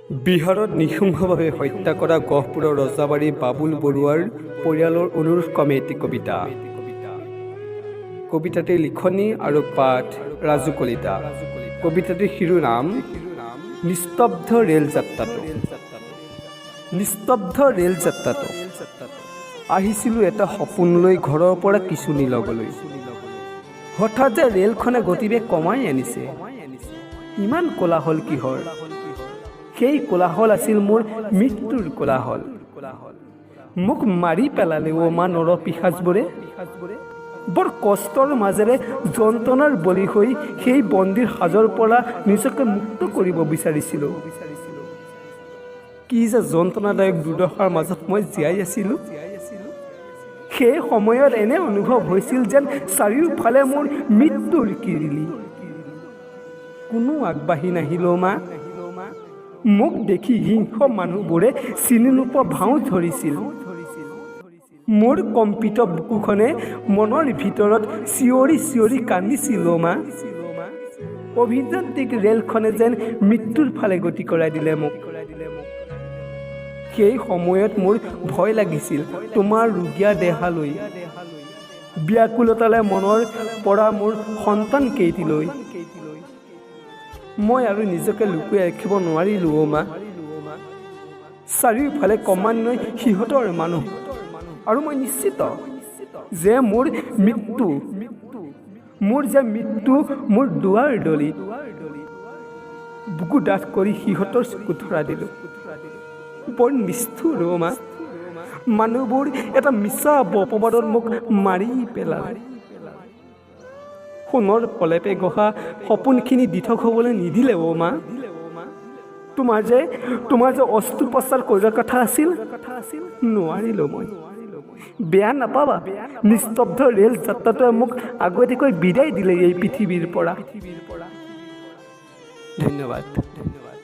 বিহাৰত নৃশংসভাৱে হত্যা কৰা গহপুৰৰ ৰজাবাৰী বাবুল বৰুৱাৰ পৰিয়ালৰ অনুৰোধক্ৰমে এটি কবিতা। কবিতাটিৰ লিখনি আৰু পাঠ ৰাজু কলিতা। কবিতাটিৰ শিৰোনাম নিস্তব্ধ ৰেল যাত্ৰাটো। নিস্তব্ধ ৰেল যাত্ৰাটো। আহিছিলোঁ এটা সপোন লৈ ঘৰৰ পৰা কিছু নিলগলৈ। হঠাৎ যে ৰেলখনে গতিবেগ কমাই আনিছে। ইমান কোলাহল কিহৰ? সেই কোলাহল আছিল মোৰ মৃত্যুৰ কোলাহল। মোক মাৰি পেলালে অ' মা নৰপিশাচবোৰে। বৰ কষ্টৰ মাজেৰে যন্ত্ৰণাৰ বলি হৈ সেই বন্দীৰ সাজৰ পৰা নিজকে মুক্ত কৰিব বিচাৰিছিলোঁ। কি যে যন্ত্ৰণাদায়ক দুৰ্দশাৰ মাজত মই জীয়াই আছিলোঁ! সেই সময়ত এনে অনুভৱ হৈছিল যেন চাৰিওফালে মোৰ মৃত্যুৰ কিৰিলি। কোনো আগবাঢ়ি নাহিল অ' মা। মোক দেখি হিংস্ৰ মানুহবোৰে চিনি নোপোৱা ভাও ধৰিছিল। মোৰ কম্পিত বুকুখনে মনৰ ভিতৰত চিঞৰি চিঞৰি কান্দিছিল অ' মা। অভিযান্ত্ৰিক ৰেলখনে যেন মৃত্যুৰ ফালে গতি কৰাই দিলে মোক। সেই সময়ত মোৰ ভয় লাগিছিল তোমাৰ ৰুগীয়া দেহালৈ, ব্যাকুলতাৰে মনত পৰা মোৰ সন্তানকেইটিলৈ। মই আৰু নিজকে লুকুৱাই ৰাখিব নোৱাৰিলোঁ অ' মা। চাৰিওফালে ক্ৰমান্বয়ে সিহঁতৰ মানুহ আৰু মই নিশ্চিত যে মোৰ যে মৃত্যু মোৰ দুৱাৰ দলিত। বুকু ডাঠ কৰি সিহঁতৰ চকুত ধৰা দিলোঁ। বৰ নিষ্ঠুৰ অ' মা। মানুহবোৰ এটা মিছা অপবাদত মোক মাৰি পেলালে। সোণৰ প্ৰলেপে গঢ়া সপোনখিনি দিঠক হ'বলৈ নিদিলে অ' মা। তোমাৰ যে অস্ত্ৰোপচাৰ কৰাৰ কথা আছিল, নোৱাৰিলোঁ মই। বেয়া নাপাবা, নিস্তব্ধ ৰেল যাত্ৰাটোৱে মোক আগতীয়াকৈ বিদায় দিলে এই পৃথিৱীৰ পৰা। ধন্যবাদ, ধন্যবাদ।